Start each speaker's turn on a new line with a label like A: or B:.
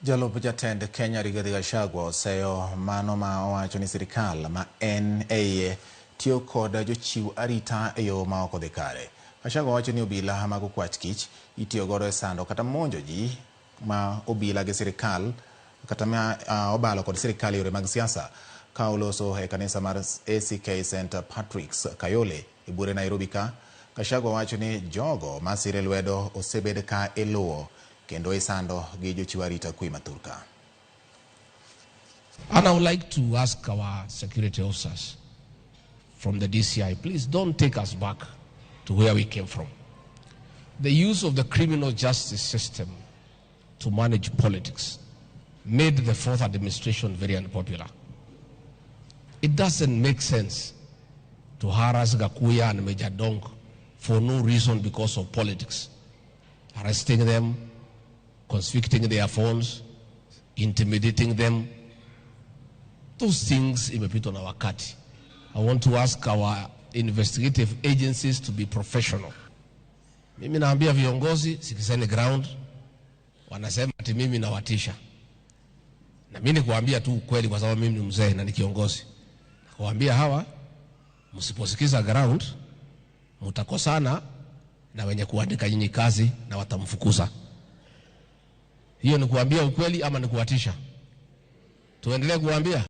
A: Jalup jatend Kenya Rigathi Gachagua oseyo mano ma owacho ni sirikal ma en e iye tiyo kod jochiw arita e yo ma ok odhi kare. Gachagua wacho ni obila mag okwach kich itiyo godo e sando kata monjo ji ma obila gi sirikal kata ma obalo kod sirikal e yore mag siasa ka oloso e kanisa mar ACK St Patrick's Kayole e buore Nairobi ka. Gachagua wacho ni jogo masire lwedo osebed ka iluwo kendo isando gi jochiw arita kwe mathurka.
B: And I would like to ask our security officers from the DCI, please don't take us back to where we came from. The use of the criminal justice system to manage politics made the fourth administration very unpopular. It doesn't make sense to harass Gakuya and Major Donk for no reason because of politics. Arresting them, constricting their phones, intimidating them. Those things imepitwa na wakati. I want to ask our investigative agencies to be professional. Mimi naambia viongozi, sikizeni ground. Wanasema ati mimi nawatisha, na mimi nikuambia tu ukweli, kwa sababu mimi ni mzee na ni kiongozi. Nakuambia hawa, msiposikiza ground mtakosana na wenye kuandika nyinyi kazi na watamfukuza. Hiyo ni kuambia ukweli ama ni kuwatisha? Tuendelee kuambia?